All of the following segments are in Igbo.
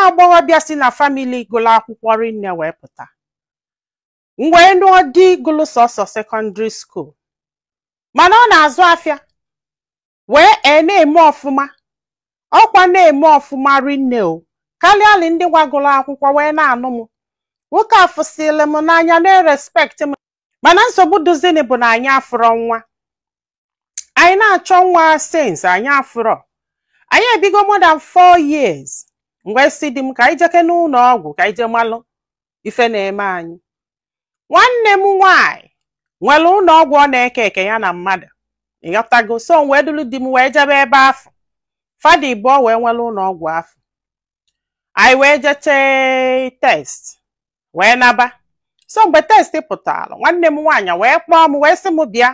Agbọghọbịa si na family gụlụ akwụkwọ rinne wee pụta, m wee nụọ di gụlụ sọsọ secondary school, mana ọ na-azụ afịa wee e na-eme ọfụma. Ọkwa na-eme ọfụma rinne o, karịalị ndị gwagụlụ akwụkwọ wee na-anụ m. Nwoke a fụsịlị m n'anya, na-erespect m, mana nsogbu dozini bụ na anyị afụrọ nwa. Anyị na-achọ nwa since, anyị afụrọ. Anyị ebigo more than 4 years. Mgbe si di m ka anyị jeke n'ụlọ ọgwụ ka anyị jee malụ ife na-eme anyị. Nwanne m nwanyị nwere ụlọ ọgwụ ọ na-eke eke ya na mmadụ, ịghọtago? So m wee duru di m wee jebe ebe afọ fada ịbụọ wee nwere ụlọ ọgwụ afọ. Anyị wee jechee test wee naba. So mgbe test pụtara, nwanne m nwaanyị wee kpọọ m wee sị m bịa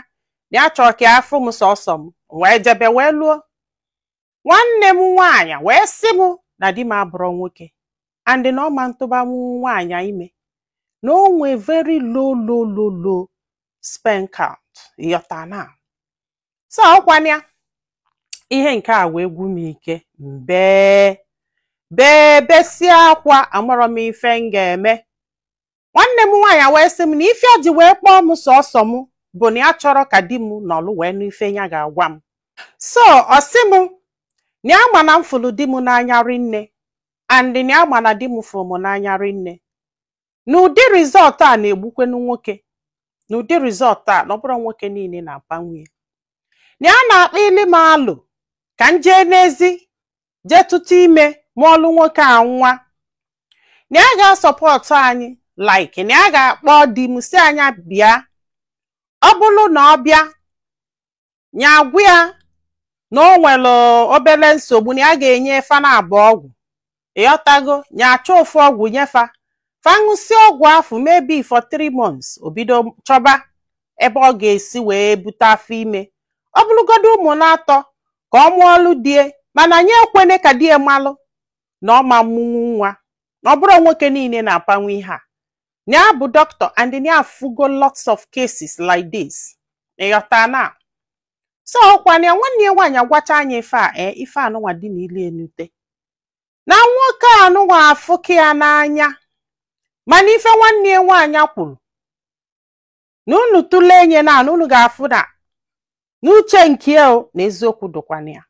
na ya chọrọ ka afụ m sọsọ m. Wee jebe wee luo, nwanne m nwaanyị wee sị m na di m abụrọ nwoke and na ọ ma ntụbanwu nwaanyị ime, na o nwee very low, low, low, low sperm count, ịghọta? Na so ọkwana ihe nke a wee gwu m ike mbee bee besie akwa. Amarọ m ife m ga-eme. Nwanne m nwaanyị wee sị m na ife a ji wee kpọọ m sọsọ m bụ na ya chọrọ ka di m nọlụ wee nụ ife ya ga-agwa m. So ọ sị m na ya ma na m fụrụ di m n'anya rinne, and na ya ma na di m fụrụ m n'anya rinne, na ụdị result a na-egbukwenu nwoke, na ụdị result a na ọ bụrụ nwoke niile na-apa nwunye, na ya na-akpa ili m alụ ka m jee n'ezi jee tụta ime mụọlụ nwoke a nwa, na ya ga-asupport anyị, like na ya ga-akpọ di m si anya bịa. Ọ bụrụ na ọ bịa, ya agwa ya na o nwere obere nsogbu, na ya ga-enye fana abụọ ọgwụ, ịghọtago? Ya achọ ofu ọgwụ nyefa, fa ṅụsị ọgwụ afụ, maybe for 3 months, o bido chọba ebe ọ ga-esi wee bute afọ ime. Ọ bụrụgodo ụmụ na-atọ ka ọ mụọlụ die, mana anyị ekwene ka die malụ na ọ ma mụnwu nwa, na ọ bụrụ nwoke niile na-apanwu ihe a, na ya bụ doctor and na ya afụgo lots of cases like this, ịghọta? Na so ọkwana ya, nwanne ya nwaanyị agwacha anyị ife a, ee, ife anụnwa dị n'ili enute na nwoke anụnwa afụka ya n'anya. Mana ife nwanne ya nwaanyị kwuru na unu tụlee nye na unu ga-afụ na n'uche nke o na eziokwu dụkwana ya,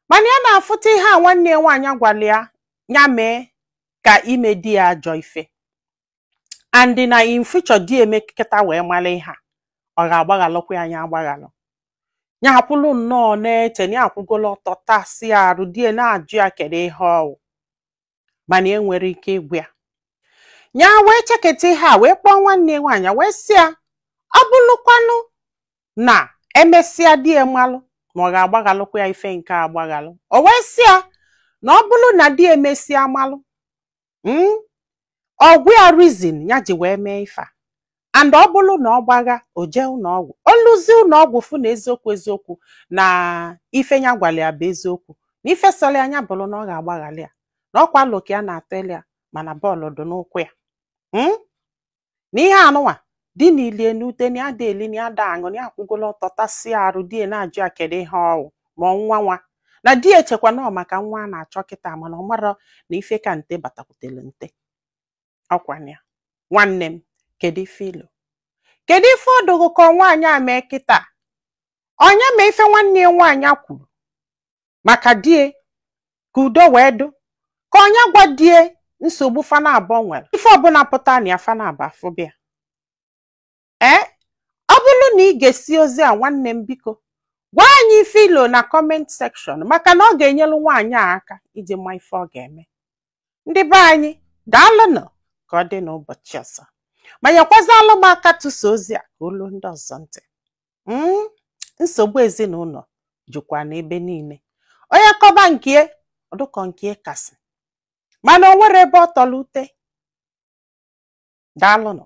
mana ya na-afụta ihe a nwanne ya nwaanyị gwara ya, ya mee ka ime di ya ajọ ife, and na in future di emekịta wee mara ihe a, ọ ga-agbaghalụkwa ya. Anya agbaghalụ ya, akwụlụ nnọọ na-eche na ya akwụgola ọtọ tasị arụ. Die na-ajụ ya kedu ihe ọwụ, mana e nwere ike ịgwa ya. Ya wee cheketa ihe a wee kpọọ nwanne ya nwaanyị wee sị ya, ọ bụrụkwanụ na emesịa di ya malụ ma ọ ga-agbaghalụkwa ya ife nke agbaghalụ. O wee sị ya na ọ bụrụ na di emesịa malụ, ọgwụ ya reason ya ji wee mee ife a, and ọ bụrụ na ọ gbagha, o jee ụlọọgwụ, oluzi ụlọọgwụ fụ na eziokwu eziokwu na ife ya gwara ya bụ eziokwu, na ife sọrọ anya bụrụ na ọ ga-agbaghalị ya, na ọkwa alụ ka ya na-atụ ya, mana bọọlụ dị n'ụkwụ ya, Na ihe anụnwa di na ilie n'ute na ya da eli na ya da aṅụ, na ya akwụgola ọtọ tasịa arụ. Die na-ajụ ya kedu ihe ọwụ, ma ọ nwa nwa na di echekwa na ọ maka nwa a na-achọ kịta, mana ọ marọ na ife ka nte batakwutere nte. Ọkwana ya, nwanne m, kedu ife ilo, kedu ife ọdụgụ ka nwaanyị a mee kịta? Onye ma ife nwanne ya nwaanyị kwuru maka die ka udo wee dụ, ka onye gwa die nsogbu fana abụọ nwere, ife ọbụla pụta na ya fana abụọ afụbịa. Ee, ọ bụrụ na ị ga-esi ozi a, nwanne m, biko gwa anyị ife ilo na comment section, maka na ọ ga-enyelu nwaanyị a aka iji ma ife ọ ga-eme. Ndị be anyị, daalụnụ. Ka ọ dị n'ụbọchị ọzọ, ma nyekwazalụ m aka tụsa ozi a ka olu ndị ọzọ ntị. Nsogbu ezinụlọ jukwa n'ebe niile. Onye kọba nke ọdụkọ nke kasị, mana o nwere ebe ọ tọrọ ute. Daalụnụ.